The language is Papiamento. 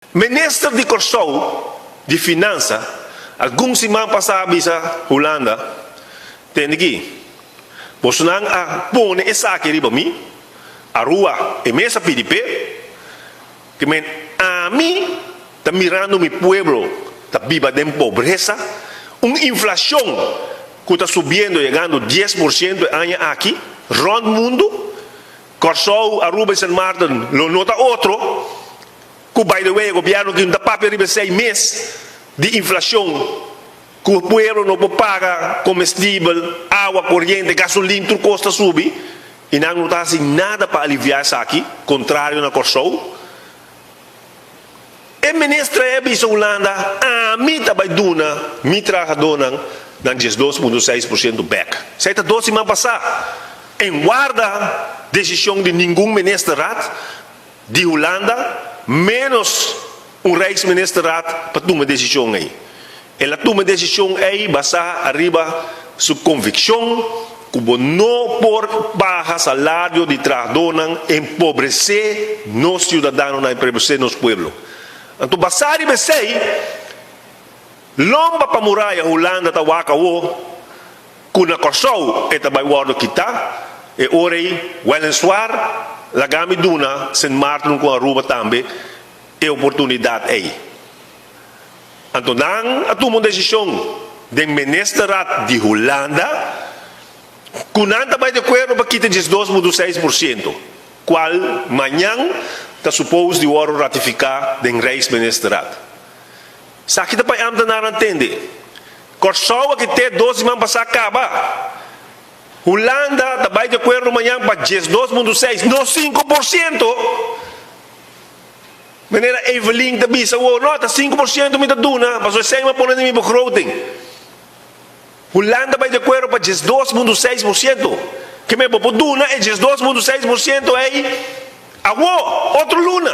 Minister di Kòrsou di Finansa algun siman pasá a bisa Hulanda, Tende aki, bosonan a pone esaki riba mi, Aruba e mes a pidi p'e, ke men ami ta mirando mi pueblo ta biba den pobresa, un inflashon ku ta subiendo yegando 10% e aña aki rònt mundu, Kòrsou, Aruba i Sint Maarten lo no ta otro. Ku by the way e gobièrnu aki no ta papia riba esei mes di inflashon ku e pueblo no por paga komestibel, awa, koriente, gasolin tur kos ta subi i nan no ta hasi nada pa aliviá esaki, kontrario na Kòrsou. E minister ei a bisa Hulanda ami ta bai duna mi trahadónan nan 12.6% bèk. Esei ta dos siman pasá. En warda desishon di ningun ministerraad di Hulanda ménos un Rijksministerraad pa tuma e desishon ei. El a tuma e desishon ei basá ariba su konvikshon ku bo no por baha salario di trahadónan, empobresé nos siudadanonan, empobresé nos pueblo. Anto basá riba esei, lomba pa muraya Hulanda ta wak awo Ku na Kòrsou e ta bai wòrdu kitá, e ora ei wèlenswar laga mi duna Sint Maarten ku Aruba tambe e oportunidat ei. Anto nan a tuma un desishon den Ministerraad di Hulanda ku nan ta bai di akuerdo pa kita 12.6%, kual mañan ta supos di wòrdu ratifiká den Rijksministerraad. Esaki ta pa e ámtenarnan tende. Kòrsou a kit'é dos siman pasá kaba. Hulanda ta bai di akuerdo mañan pa 12.6, no 5%. Manera Evelyn ta bisa awor, no, ta 5% mi ta duna, pasobra esei mi a pone den mi begroting. Hulanda bai di akuerdo pa 12.6%. Ke men bo por duna e 12.6% ei awor, otro luna.